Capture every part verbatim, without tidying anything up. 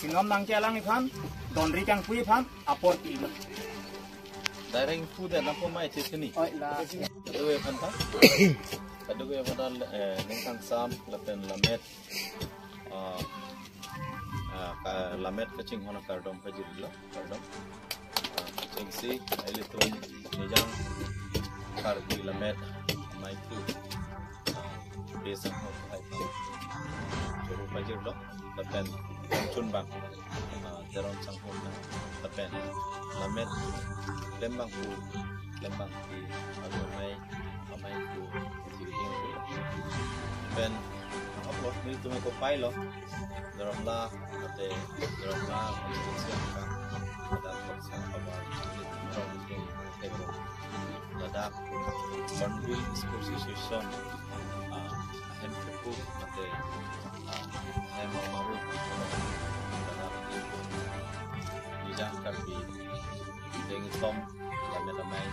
Ngam nangkelang iphan, donri kangpui iphan, apor pilo. Direct pu de lapu mai che sini. Oi la. Kado iphan ta. Kado iphan ta, eh, ningkangsam lapen lamet. Ah, ah, ka lamet kachinghon akardom pajirlo, kardom. Ah, chengsi, ilitum Nijang Karbi lamet amei thu. Ah, Bey Sangho hai pa. Choro pajirlo, lapen Chunbang. Ah, Teron Sangho na, lapen lamet klembang pu, klembang pi, alu amei, amei pu, pu, pu, pu. Lapen, apot nelitum ako pailo, Dramla, mate Dramla, mate siang ka, ada paksa kabar, nelitum nelitum, ladak, Hornbill Sports Association, ah, ahem kepu, mate, ah, ahem amaru, ladak, Nijang Karbi, Dengtom, lamet amei,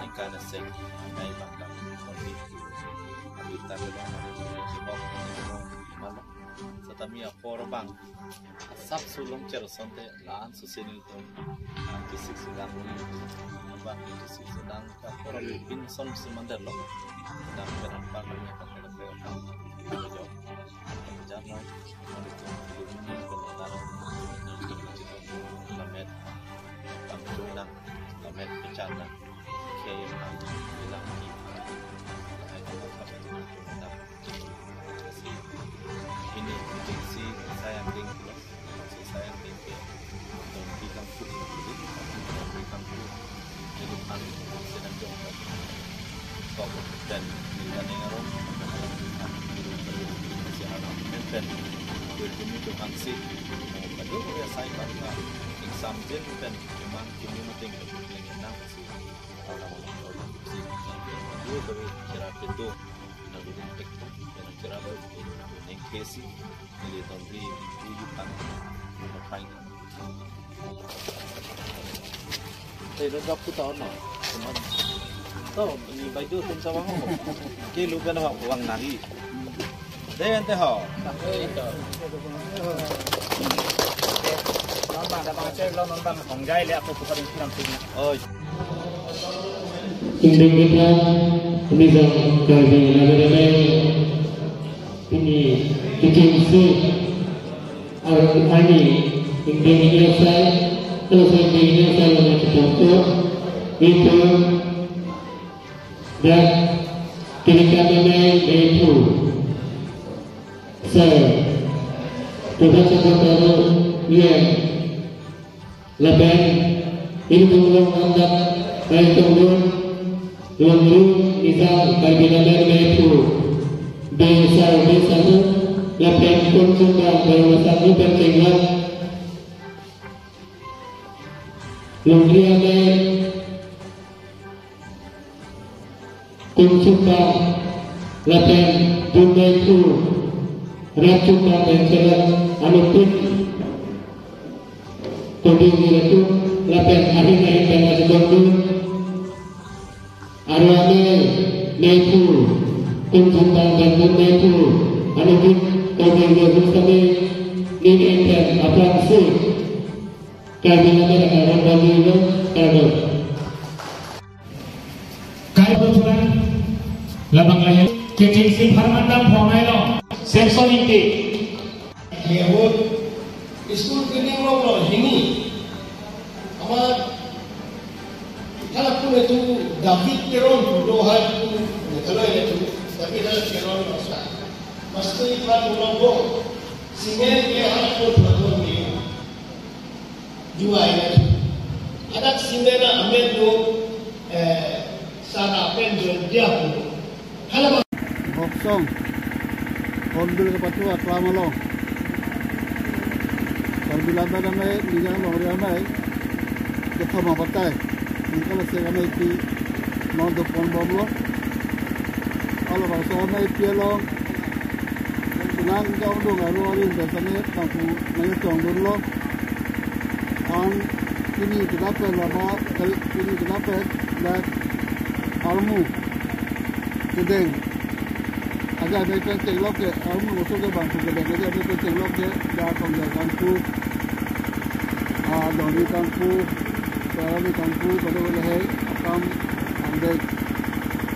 aningkan asek, amei bangkang, Hornbill, amei tapi bang, amei, amei, amei, amei, setame apor bang, asap sulong cherson te, lan susi nelitum, ah, bisik sedang ni, bang, bisik sedang, apor bin son semandar lo, dan peran pan ni, pakai pakai, jam, jam, nelitum, nelitum, lamet, pangchungnang, lamet pechangnang, khe yang bilang di, hai, nelitum, Ini agensi Sayang Ding, Sayang Ding ke, donri kangpui, donri kangpui, jadi pan sedang jongkok. Kok dan nilai arum, si alam pen, berjumpa tu kangsi, aduh, ya saya kan, exam jen pen, cuman kini meeting, lagi enam si, kalau mau, si, dua kali cerah pintu. Nang duduk tek, nang cerah, nang kesi, neli donri, ibu yupan, nang pain. Tei, lo dap ku tahu na, teman. Tahu, ni baidu tum sawang ho. Ke lu kan awak uang nari. Dei, ante ho. Non bang, ada bang Aceh, lo non bang, Hongjai le aku tukar insurance sini. Oh. Ingdeng kita, Nijang Karbi Lamet Amei, ini bikin si, ar-, ani, ingdeng ini asai, terus ingdeng ini asai, lalu kita tu, itu, dan kiri kami naik, itu. Sir, kita sebut baru, iya. Lapen, ilitum along andak, ilitum along, longri, Nijang Karbi Lamet Amei thu, Bey Sar, Bey Sar, lapen, Kunchunbang, Bey Sar, lapen, Chenglang, longri amei, Kunchunbang, lapen Dunmei thu, Rapchunbang pen chelang anuttin, toding ni ratu, lapen ahin ahin pen asidong dun, aro amei, mei thu, Kunchunbang pen Dunmei thu, anuttin, toding ni ratu sami, ning pen aphrangsi, Karbi Lamet akardom pajirlo, kardom. Kai boturan, labang lahir, kecil si Harman dam phongai lo, Samson Ingti. Lehut, school building lo lo, hini. Ama, hala pun itu David Teron, do hai pun, kalau itu, David Teron lo sa. Mesti ikan ulong bo, singen ke hala pun, pun ni. Juai na. Adak singen amen do, eh, sara pen jo dia pu. Hala ba. Boksong. Hornbill kepatu aklam along. Karbi Lamet Amei, Nijang longri amei. Kethom abatai. Ningkan asek amei pi non dopon bomlo. Hala bangso amei pi along. Nang jong dong aro arin pen sani nangpu nangchongdunlo. An pini kedap pen lama, kali pini kedap pen, dak armu kedeng. Aja abek pen chenglok ke, aum moso ke bang ke bek aja abek pen chenglok ke, da kong ja kangpu, ah, doni kangpu, sarani kangpu, pada pada hai, akam, andai,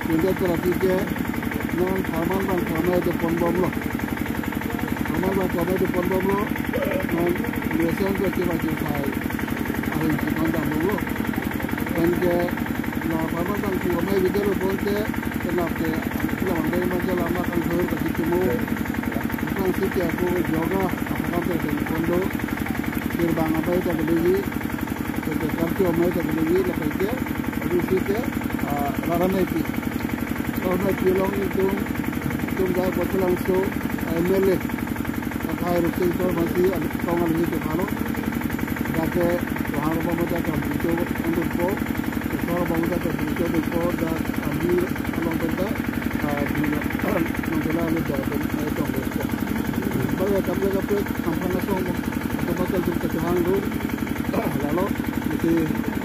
sunda terasi ke, non pharman bang pharman itu pon bomlo. Pharman bang pharman itu pon bomlo, non, biasa ke kiwa kiwa hai, ahun si kondam bomlo. Pen ke, la pharman bang kiwa mai video lo pon ke, kenap ke, la bang dari macam lama kan hur ke situ mo. Kan si ke aku yoga, apa kan tu kondo. Kir bang apa itu beli, itu kan tu mai itu beli, lepas ke, habis si ke, ah, rara mai pi. Rara mai pi along itu, itu dah buat langsung, ah, M L A. Akai Rupsing Sor masih ada kong ada itu kalau. Dah ke, Tuhan apa macam kan itu, untuk po. Sor apa macam kan itu, untuk po, dah kami along tentang, ah, di, nong kena ada jalan, eh, tong, eh, tong. Bagi kami ke pe, kampung asong, apa macam tu kecehang tu, lalu, itu,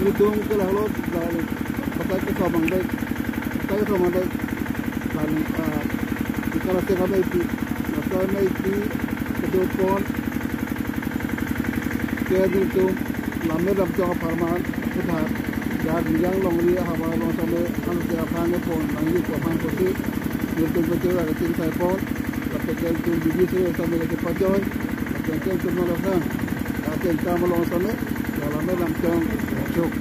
itu ke lalu, lalu, pakai ke kamang dek, pakai ke kamang dek, lalu, ah, di kalau saya kami itu, kalau kami itu, kedua pon, ke itu, lama dalam jangka pharman, sudah, ya, yang longri, hawa, long sampai, kan saya paham pon, lagi ke paham pasti, itu betul ada tim saya pon, tapi ke itu, biji saya sampai ke pajoi, tapi ke itu malah sang, tapi kita melong sampai, dalam dalam jang, cuk,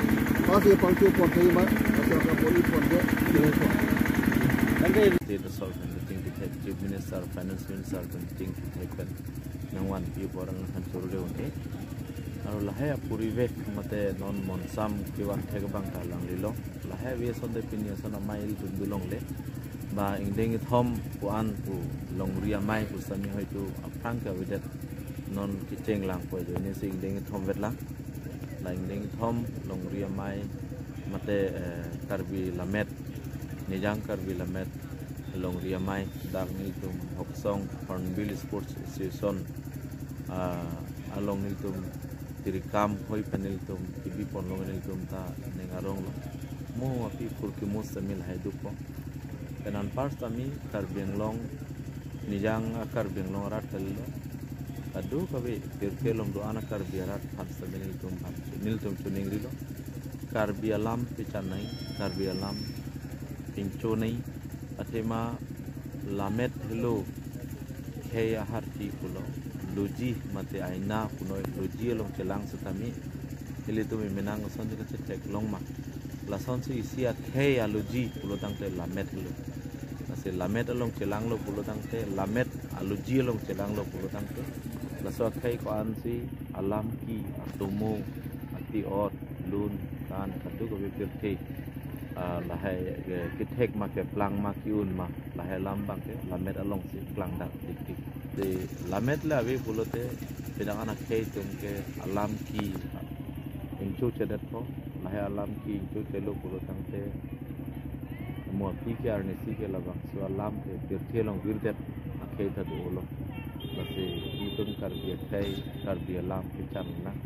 pasti pangcu pon saya, mas, atau ke pon pon dia, dia pon. State Asol pen meeting tiket, Chief Minister, Finance Minister pen meeting tiket pen nangvanpi apor nangthan chorle un-e. Aro lahai apurivek mate non monsam kevan thek abang ta langlelo. Lahai ave ason de pini ason amei ilitum dolongle. Ba ingdeng kethom pu-an pu longri amei pu sami hoitu aphrang ke avedet, non kecheng lang pu ajoine si ingdeng kethom vetlang. La ingdeng kethom longri amei mate, eh, Karbi Lammet, Nijang Karbi Lammet longri amei, dak nelitum Hoksong Hornbill Sports Association, ah, along nelitum tirikam hoi pen nelitum kebi ponlong, nelitum ta ning aronglo. Mo aphi phurkimo sami lahai dukpo. Pen anpar sami Karbi Anglong, Nijang a-Karbi Anglong arat kalilo. Kadokave pirke along do-an a-Karbi arat aphan sami nelitum aphan, nelitum choningrilo. Karbi alam pechan nangji, Karbi alam pingcho nangji, athema Lammet helo khei aharti pulo, loji mate aina punoi, loji along chelang setame, ilitum imenang ason je kachetheklong ma. Lasonsi isi akhei aloji pulo tangte Lammet helo. Lasi Lammet along chelanglo pulo tangte, Lammet aloji along chelanglo pulo tangte, laso akhei ko-ansi alam ki, atomo, ati-ot, lun, kan, kadokave pirthe, ah, lahai, eh, kethek ma, keplang ma, ki-un ma, lahai alam abangke Lammet alongsi klangdak dikdik. Te Lammet le ave pulote, pinang an akhei atumke alam ki ingchochedetpo, lahai alam ki ingchochelo pulo tangte, mo aphi ke arnisi ke labangso alam ke pirthe along virdet akhei ta dolo. Lasi itum Karbi akhei, Karbi alam kechan nang.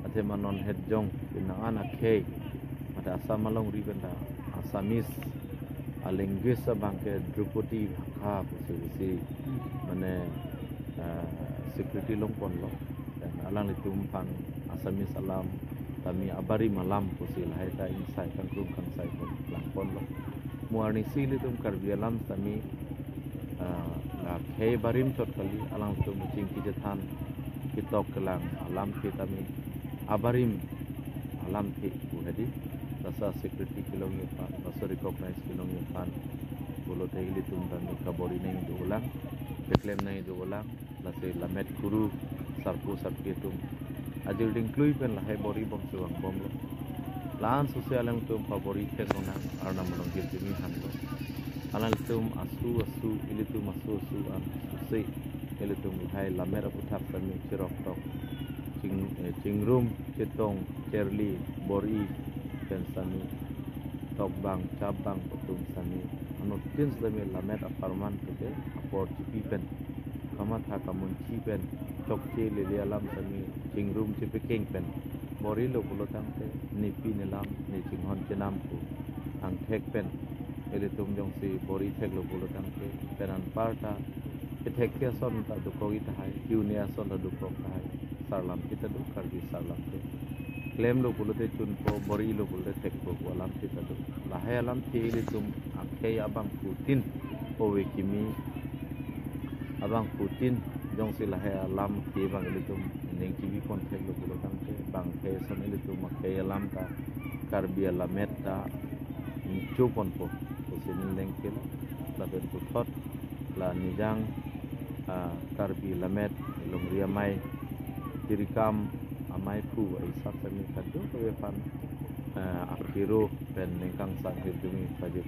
Athema non het jong pinang an akhei, mate Assam alongri pen ta Assamese a-language abangke Dhrupadi Bhakha pusi, pusi, mane, ah, secretary longponlo. Dan alanglitum aphan Assamese alam tame abarim alam pusi lahai ta ingsai kangkrung kangsai pen langponlo. Mo arnisi ilitum Karbi alam tame, ah, la khei barim chot kali, alangtum chingki chethan ketok kelang alamthe tame abarim alamthe pu hedi. Laso secretary kelongji aphan, laso recognize kelongji aphan pulote ilitum tame kabor-i nangji dolang, keklem nangji dolang, lasi Lammet Kuru sarpo sarpi atum ajir dingklui pen lahai bor-i bom si vangbomlo. La-an sose alangtum pabor-i theklonang, Arnam along girjimi hanlo. Alangtum asu asu, ilitum asu asu an sose, ilitum lahai Lammet aputhak tame cheroktok, ching, eh, chingrum, chetong, cherli, bor-i pen tame, tokbang chapbang atum tame, anuttin tame Lammet apharman pulote apor chipi pen, kamatha kamunchi pen, chokche lele alam tame chingrum chepekeng pen bor-ilo pulo tangte, nepi nelam, ne chinghon chenam pu angthek pen, Ilitum jongsi bor-i theklo pulo tangte, pen anparta kethekthe ason ta dokok tahai, ke-un-e ason ta dokok tahai, sar lamthe ta do, Karbi sar lamthe. Klemlo pulote chunpo, bor-ilo pulote thekpo pu alamthe ta do. Lahai alamthe ilitum akhei abangphutin, ove kimi abangphutin, jongsi lahai alamthe abang ilitum ning kebi pon theklo pulo tangte, bang akhei ason ilitum akhei alam ta, Karbi alamet ta ingcho ponpo pusi ning lengkil. Lapen puthot la nijang, ah, Karbi alamet longri amei, tirikam amei phu aisap sami kadokave aphan, ah, akiro pen ningkangsam hirdumi pajir.